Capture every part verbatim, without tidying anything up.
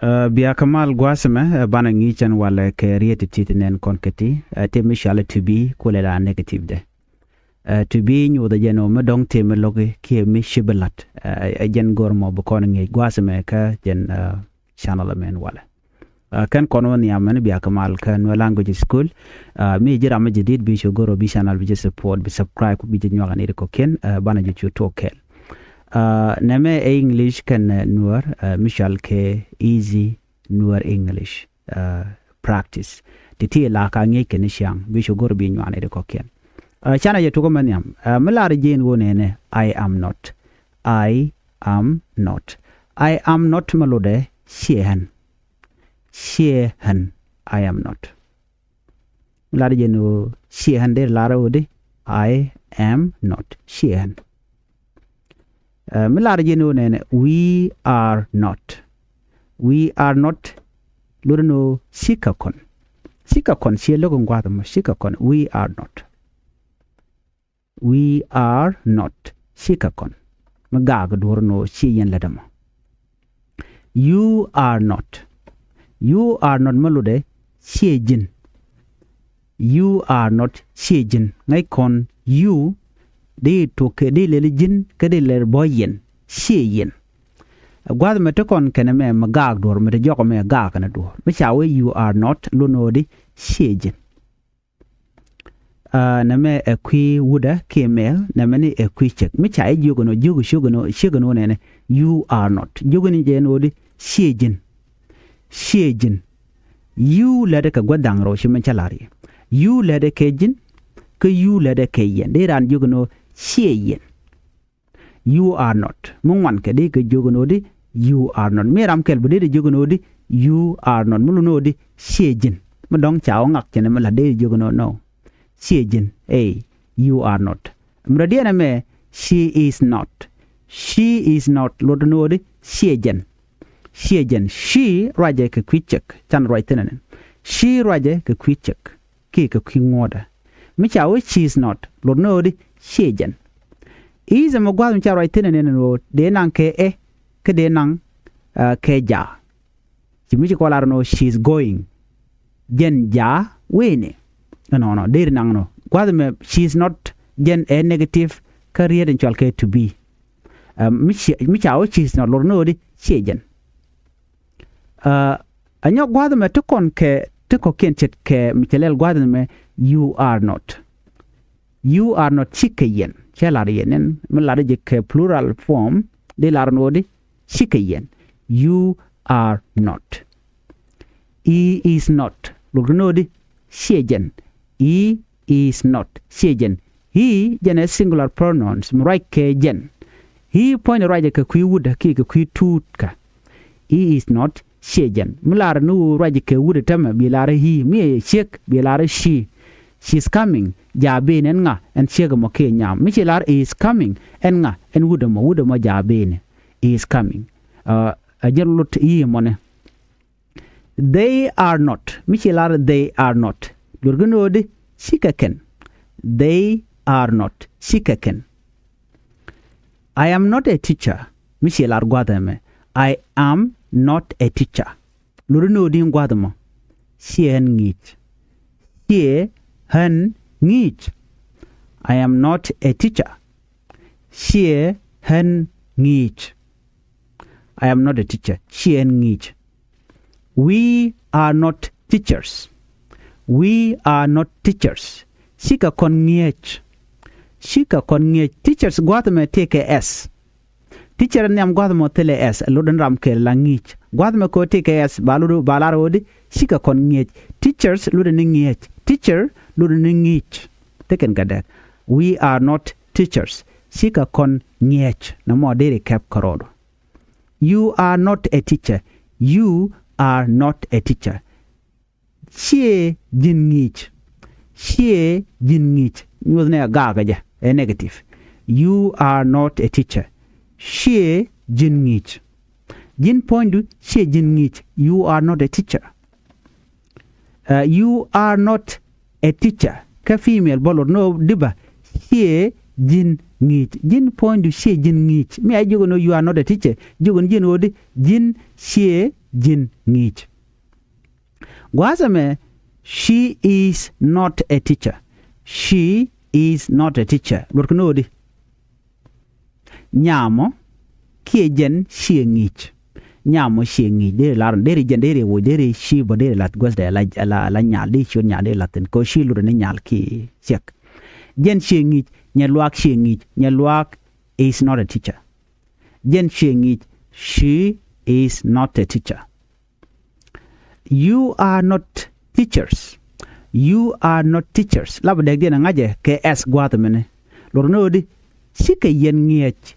Ɛ, bia kɛ mal gua̱a̱th ɛmɛ, ɛ, banɛ ŋi̱i̱c ɛn walɛ kɛ riet ti ti nɛn kɔn kɛ ti, ɛ, ti mi cɔalɛ to be kulɛ la negative dɛ. Ɛ, to be nyuuthɛ jɛn ɔ mi dɔ̱ŋ ti mi lo̱ki kiɛ mi ci bi la̱t. Ɛ, ɛ jɛn go̱r mɔ bi kɔn ŋi̱i̱c gua̱a̱th ɛmɛ kä jɛn, ɛ, channel ɛmɛ ɛn walɛ. Ɛ, kɛn kɔn wä nhiam mɛn bia kɛ mal kä Nuer Language School. Ɛ, mi ji̱ ram mi jadid bi cu go̱r ɔ bi channel bi ji̱ support, bi subscribe, bi ji̱ nyuak anit kɔ̱kiɛn, ɛ, banɛ ji̱ cu tuɔɔk kɛɛl. Ɛ, nɛmɛ ɛ English kɛn, ɛ, Nuer, ɛ, mi cɔal kɛ easy Nuer English, ɛ, practice. Ti ti la ka ŋi̱i̱c kɛn i̱ ciaŋ, bi cu go̱r bi nyuak anit kɔ̱kiɛn. Ɛ, canɛ jɛ tuɔk mɛ nhiam. Ɛ, mi lar ji̱ ɛn ɣöö nɛnɛ, I am not. I am not. I am not mi lotdɛ ciɛ ɣän. Ciɛ ɣän. I am not. Mi lar jɛ ni ɣöö ciɛ ɣän, dee lar ɣöö di, I am not. Ciɛ ɣän. Ɛ, mi lar jɛ ni ɣöö nɛnɛ, we are not. We are not. Lotdɛ ni ɣöö cikɛ kɔn. Cikɛ kɔn, ciɛ lo̱k in gua̱a̱th ɛmɔ, cikɛ kɔn. We are not. We are not. Cikɛ kɔn. Mi gaak duɔ̱ɔ̱r ni ɣöö ciɛ yɛn lät ɛmɔ. You are not. You are not mi lotdɛ ciɛ ji̱n. You are not, ciɛ ji̱n. Ŋäc kɔn you, di tuɔk kɛ, di lɛl ji̱n, kä di lɛl bä yɛn. Ciɛ yɛn. Gua̱a̱th ɛmɛ ti kɔn kɛnɛ mɛ, mi gaak duɔ̱ɔ̱r, mi ti jɔk mɛ gaak kɛnɛ duɔ̱ɔ̱r. Mi ca wee you are not, lotdɛ ni ɣöö di ciɛ ji̱n. Ɛ, nɛmɛ ɛ kui̱ wutdä kiɛ male, nɛmɛ ni ɛ kui̱ cäk. Mi ca i̱ jiök ɛn ɣöö, jiök, jiök ɛn ɣöö, ciek ɛn ɣöö nɛnɛ, you are not. Jiök ɛn jɛ ɛn ɣöö di ciɛ ji̱n. Ciɛ ji̱n. You lätdɛ kɛ gua̱th da̱ŋ rɛw, ci min cä la̱r yɛ. You lätdɛ kɛ ji̱n, kä you lätdɛ kɛ yɛn. Dee raan jiök ɛn ɣöö ciɛ yɛn. You are not. Mi ŋuan kɛ, dee kɛ jiök ɛn ɣöö di you are not. Mi ram kɛl bä, dee jiök ɛn ɣöö di you are not. Mi lotdɛ ni ɣöö di ciɛ ji̱n. Mi dɔ̱ŋ ca wä ŋak cɛ nɛmɛ la̱t, dee jiök ɛn ɣöö no. Ciɛ ji̱n. Ey, you are not. Mi rɔ diɛn ɛmɛ, she is not. She is not. Lotdɛ ni ɣöö di ciɛ jɛn. Ciɛ jɛn. She ruacɛ kɛ kui̱ cäk. Canɛ ruac thi̱n ɛnɛn. She ruacɛ kɛ kui̱ cäk kiɛ kɛ kui̱ ŋuɔ̱ɔ̱dä. Mi ca wee she is not, lotdɛ ni ɣöö di ciɛ jɛn. Is ɛmɔ gua̱a̱th mi ca ruac thi̱n ɛnɛn ɛn ɣöö dee naŋ kɛ ɛ, kä dee naŋ, ɛ, kɛ ja. Ci mi ci kɔ lar ɛn ɣöö she is going. Jɛn ja wëë ni. Ɛnɔnɔ, deri naŋ ɛnɔ. Gua̱a̱th ɛmɛ she is not, jɛn ɛ negative, kä riet in cɔal kɛ to be. Ɛ, mi ci, mi ca wee she is not, lotdɛ ni ɣöö di ciɛ jɛn. Ɛ, ɛ nyɔk gua̱a̱th ɛmɛ ti kɔn kɛ, ti kɔ̱kiɛn ce̱tkɛ mi cɛ lɛl gua̱a̱th ɛmɛ, you are not. You are not, cikɛ yɛn. Cɛ lar yɛn ɛn, mi lar jɛ kɛ plural form, di lar ni ɣöö di cikɛ yɛn. You are not. He is not. Lotdɛ ni ɣöö di ciɛ jɛn. He is not. Ciɛ jɛn. He, jɛn ɛ singular pronouns, mi ruac kɛ jɛn. He puɔ̱nydɛ ruacɛ kɛ kui̱ wutdä kiɛ kɛ kui̱ tuutkä. He is not, ciɛ jɛn. Mi lar ni ɣöö ruacɛ kɛ wutdä täämɛ, bi lar he. Mi ɛ ciek, bi lar she. She is coming. Ja ben. Ɛn ŋa? Ɛn ciek ɛmɔ kiɛ nyam. Mi ci lar he is coming, ɛn ŋa? Ɛn wut ɛmɔ. Wut ɛmɔ ja ben. He is coming. Ɛ, ɛ jɛn lot he ɛmɔni. They are not. Mi ci lar they are not, luɔtkɛ ni ɣöö di cikɛ kɛn. They are not. Cikɛ kɛn. I am not a teacher. Mi ci lar gua̱a̱th ɛmɛ, I am not a teacher, luɔtkɛ ni ɣöö di gua̱a̱th ɛmɔ ciɛ ɣän ŋi̱i̱c. Ciɛ ɣän ŋi̱i̱c. I am not a teacher. Ciɛ ɣän ŋi̱i̱c. I am not a teacher. Ciɛ ɣän ŋi̱i̱c. We are not teachers. We are not teachers. Cikɛ kɔn ŋi̱eec. Cikɛ kɔn ŋi̱eec. Teachers gua̱a̱th ɛmɛ tëëkɛ s. Teacher nhiam gua̱a̱th ɛmɔ thilɛ s, lotdɛ ni ram kɛl la ŋi̱i̱c. Gua̱a̱th ɛmɛ kɛ ɣöö tëëkɛ s, ba lot, ba lar ɣöö di cikɛ kɔn ŋi̱eec. Teachers lotdɛ ni ŋi̱eec. Teacher lotdɛ ni ŋi̱i̱c. Thikɛn kɛ dɛk. We are not teachers. Cikɛ kɔn ŋi̱eec. Nɔmɔ deri kɛp kärɔɔdu. You are not a teacher. You are not a teacher. Ciɛ ji̱n ŋi̱i̱c. Ciɛ ji̱n ŋi̱i̱c. Nyuɔ̱thni ɛ gaakä jɛ, ɛ negative. You are not a teacher. Ciɛ ji̱n ŋi̱i̱c. Ji̱n puɔ̱nydu ciɛ ji̱n ŋi̱i̱c. You are not a teacher. Ɛ, you are not a teacher. Kä female bä lot ni ɣöö di bä, ciɛ ji̱n ŋi̱i̱c. Ji̱n puɔ̱nydu ciɛ ji̱n ŋi̱i̱c. Mi a jiök ɛn ɣöö you are not a teacher, jiök ɛn ji̱n ɣöö di, ji̱n ciɛ ji̱n ŋi̱i̱c. Gua̱a̱th ɛmɛ, she is not a teacher. She is not a teacher. Luɔt kɛ ni ɣöö di? Nyamɔ kiɛ jɛn ciɛ ŋi̱i̱c. Nyamɔ ciɛ ŋi̱i̱c, deri lar, deri jɛn, deri woc, deri ci bä, deri lath guäthdɛ la, la, la nyal, deri ciöt nyal, deri lath thi̱n. Kɛ ɣöö ci lotdɛ ni nyal kiɛ ciek. Jɛn ciɛ ŋi̱i̱c, nyɛ luaak ciɛ ŋi̱i̱c, nyɛ luaak is not a teacher. Jɛn ciɛ ŋi̱i̱c, she is not a teacher. You are not teachers. You are not teachers. Lapɛ dɛkdiɛn ɛ ŋa̱cɛ kɛ s gua̱a̱th ɛmɛni. Luɔt ni ɣöö di? Cikɛ yɛn ŋi̱eec.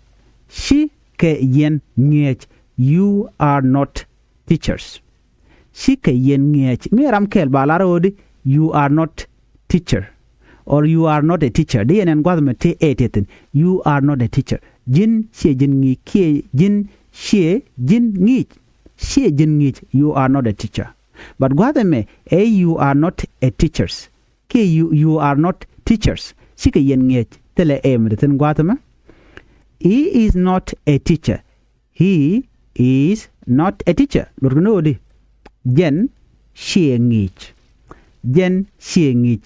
Cikɛ yɛn ŋi̱eec. You are not teachers. Cikɛ yɛn ŋi̱eec. Mi ram kɛl ba lar ɣöö di? You are not teacher. Or you are not a teacher. Di yɛn ɛn gua̱a̱th ɛmɛ ti ɛ tëë thi̱n. You are not a teacher. Ji̱n ciɛ ji̱n ŋi̱i̱c kiɛ ji̱n ciɛ ji̱n ŋi̱i̱c. Ciɛ ji̱n ŋi̱i̱c, you are not a teacher. But gua̱a̱th ɛmɛ ɛ you are not a teachers. Kiɛ you, you are not teachers. Cikɛ yɛn ŋi̱eec, thilɛ ɛ mi te thi̱n gua̱a̱th ɛmɛ. He is not a teacher. He is not a teacher. Luɔt kɛ ni ɣöö di? Jɛn ciɛ ŋi̱i̱c. Jɛn ciɛ ŋi̱i̱c.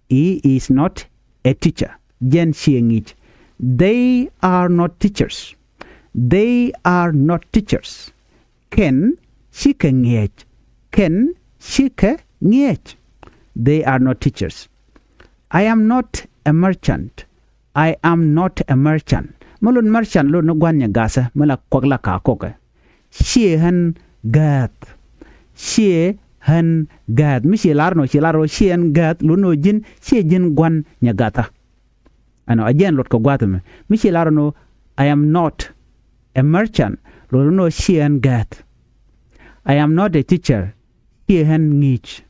He is not a teacher. Jɛn ciɛ ŋi̱i̱c. They are not teachers. They are not teachers. Kɛn cikɛ ŋi̱eec. Kɛn cikɛ ŋi̱eec. They are not teachers. I am not a merchant. I am not a merchant. Mi lot merchant lot ni gua̱n nyɛ ga̱thä mi la kuak la ka kɔkɛ. Ciɛ ɣän gääth. Ciɛ ɣän gääth. Mi ciɛ lar nɔ, ciɛ lar nɔ ciɛ ɣän gääth, lot nɔ ji̱n, ciɛ ji̱n gua̱n nyɛ ga̱thä. Ɛnɔ, a jɛn luɔt kɛ gua̱a̱th ɛmɛ. Mi ciɛ lar nɔ, I am not a merchant, lot nɔ ciɛ ɣän gääth. I am not a teacher, ciɛ ɣän ŋi̱i̱c.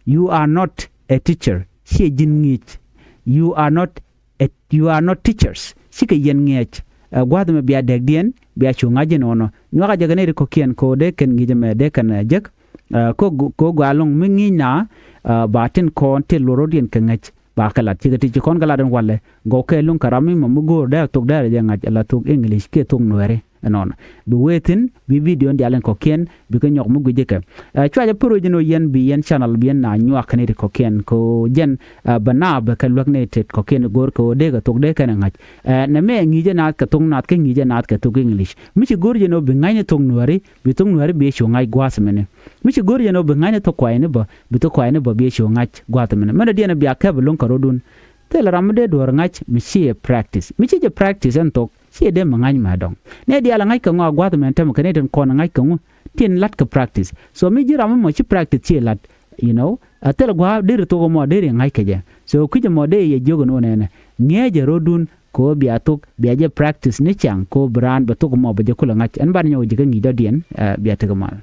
You are not a teacher, ciɛ ji̱n ŋi̱i̱c. You are not a, you are not teachers, cikɛ yɛn ŋi̱eec. Ɛ, gua̱a̱th ɛmɛ bia dɛkdiɛn, bia cu ŋa̱c inɔnɔ. Nyuakä jɛ kɛ nɛy ti kɔ̱kiɛn kɛ ɣöö dee kɛn ŋi̱i̱c ɛmɛ dee kɛn, ɛ, jek. Ɛ, kɛ ɣöö, kɛ ɣöö gɔaa ɛlɔ̱ŋ mi ŋi̱i̱c na, ɛ, ba tin kɔn ti lorodiɛn kɛ ŋäc ba kɛ lat. Cikɛ ti ci kɔn kɛ lat in walɛ, gɔw kɛ luŋ kɛ ram mi mɔ mi go̱o̱r dee thok dee rɛ jɛ ŋa̱c ala thok English kiɛ thok Nuɛri. Ɛnɔnɔ. Bi wee thi̱n, bi video in dial in kɔ̱kiɛn, bikɛ nyɔk mi gui̱c ikɛ. Ɛ, cua jɛ pär wec in ɣöö yɛn bi yɛn channel bi yɛn na nyuak kɛ nɛy ti kɔ̱kiɛn kɛ ɣöö jɛn, ɛ, bɛ naap bɛ kɛ luäk nɛy ti kɔ̱kiɛn go̱o̱r kɛ ɣöö dee kɛ thok dee kɛn ɛ ŋa̱c. Ɛ, nɛ mɛ ŋi̱i̱cɛ naath kɛ thok naath kä ŋi̱i̱cɛ naath kɛ thok English. Mi ci go̱o̱r jɛ ni ɣöö bi ŋa̱cni thok Nuɛri, bi thok Nuɛri bi cu ŋa̱c gua̱a̱th mɛni. Mi ci go̱o̱r jɛ ni ɣöö bi ŋa̱cni thok kuayni bä, bi thok kuayni bä bi cu ŋa̱c gua̱a̱th mɛni. Mɛn dɔ̱diɛn bia kɛp ɛlɔ̱ŋ kɛ rɔ̱dun. Thilɛ ram mi dee duɔ̱ɔ̱r ŋa̱c mi ci jɛ practice. Mi ci jɛ practice ɛn thok, ci jɛ dee mi ŋa̱c mɛ dɔ̱ŋ. Nɛ diaal ɛ ŋa̱c kɛ ŋɔ a gua̱a̱th mɛn tɛmɛ kɛ ni tin kɔn ɛ ŋa̱c kɛ ŋu, tin la̱t kɛ practice. So mi ji̱ ram mi mɔ ci practice ci lat, you know, a thilɛ gua̱a̱th deri thok ɛmɔ deri ŋa̱c kɛ jɛ. So kui̱c ɛmɔ dee yɛ jiök ɛn ɣöö nɛnɛ, ŋi̱eecɛ rɔ̱dun kɛ ɣöö bia thok, bia jɛ practice ni ciaŋ kɛ ɣöö bi raan bɛ thok ɛmɔ bɛ jɛ kulɛ ŋa̱c. Ɛn ban nyɔk ji̱ kä ŋi̱i̱c dɔ̱diɛn, ɛ, bia tekɛ mal.